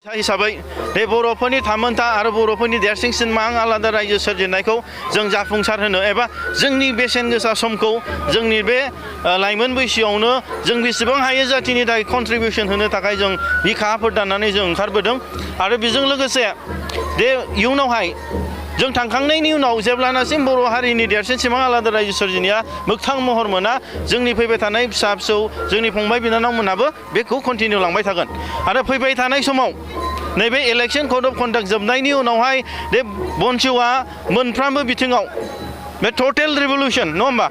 हिसाबै बे बर'फोरनि थामोनथा आरो बर'फोरनि देरसिन सिमां आलादा रायजो सोरजिनायखौ जों जाफुंसार होनो एबा जोंनि बेसेन गोसा समखौ जोंनि बे लाइमोन बैसोआवनो जों बेसेबां हायो जातिनि थाखाय कन्ट्रिबिउसन होनो थाखाय जों बिखाफोर दाननानै जों ओंखारबोदों आरो बेजों लोगोसे बे इयुनावहाय जों थांखांनायनि उनाव जेब्लानासिम बर' हारिनि देरसिन सिमां आलादा रायजो सोरजिनाया मोगथां महर मोना जोंनि फैबाय थानाय फिसा फिसौ जोंनि फंबाय बिनानावमोनाबो बेखौ कन्टिनिउ लांबाय थागोन आरो फैबाय थानाय समाव नैबे इलेक्शन कड अफ कन्डाक्ट जोबनायनि उनावहाय बे बनसुआ मोनफ्रोमबो बिथिङाव बे टटेल रिभलिउसन नङा होमबा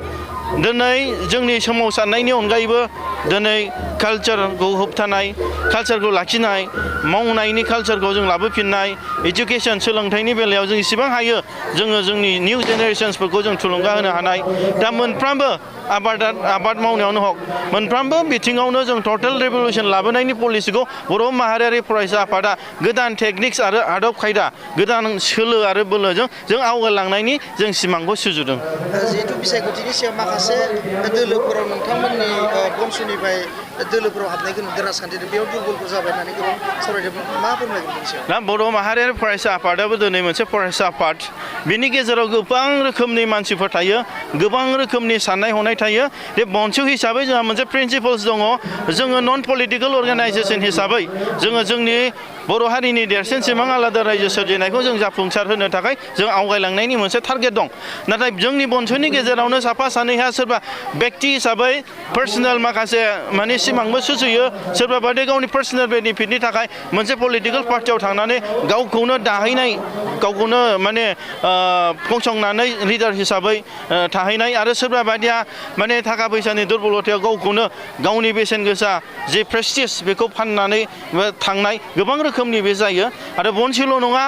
दिनै जोंनि सोमावसारनायनि अनगायैबो दिनै कालचारखौ होबथानाय कालचारखौ लाखिनाय मावनायनि कालचारखौ जों लाबोफिननाय एजुकेशन सोलोंथाइनि बेलायाव जों इसेबां हायो जोङो जोंनि निउ जेनेरेशन्सफोरखौ जों थुलुंगा होनो हानाय दा मोनफ्रोमबो आबाद मावनायावनो हक मोनफ्रोमबो बिथिङावनो जों टटेल रिभलिउसन लाबोनायनि पलिसिखौ बर' माहारियारि फरायसा आफादा गोदान टेकनिक्स आरो आदब खायदा गोदान सोलो आरो बोलोजों जों आवगायलांनायनि जों सिमांखौ सुजुदों। जिहेतु बिसायख'थिनि सायाव माखासे दोलोफोराव नोंथांमोननि बनसुनिफ्राय दोलोफोराव हाबनायखौ नुदों राजखान्थिजों बेयाव दुर्बलफोर जाबाय होननानै गोबां सावरायदों मा फोरमायगोन बेनि सायाव? दा बर' माहारियारि फरायसा आफादाबो दिनै मोनसे फरायसा आफाद बिनि गेजेराव गोबां रोखोमनि मानसिफोर थायो गोबां रोखोमनि साननाय हनाय थायो बे बनसु हिसाबै जोंहा मोनसे प्रिन्सिपल्स दङ जोङो नन पलिटिकेल अर्गानाइजेसन हिसाबै जोङो जोंनि बर' हारिनि देरसिन सिमां आलादा रायजो सोरजिनायखौ जों जाफुंसार होनो थाखाय जों आवगायलांनायनि मोनसे टारगेट दं नाथाय जोंनि बनसुनि गेजेरावनो साफा सानैहा सोरबा बेक्ति हिसाबै पार्सनेल माखासे माने सिमांबो सुजुयो सोरबा बायदि गावनि पार्सनेल बेनिफिटनि थाखाय मोनसे पलिटिकेल पार्टियाव थांनानै गावखौनो दाहैनाय गावखौनो माने फसंनानै लिडार हिसाबै थाहैनाय आरो सोरबा बायदिया माने थाखा फैसानि दुरबलथायाव गावखौनो गावनि बेसेन गोसा जे प्रेस्टिज बेखौ फाननानै थांनाय गोबां रोखोमनि बे जायो आरो बनसुल' नङा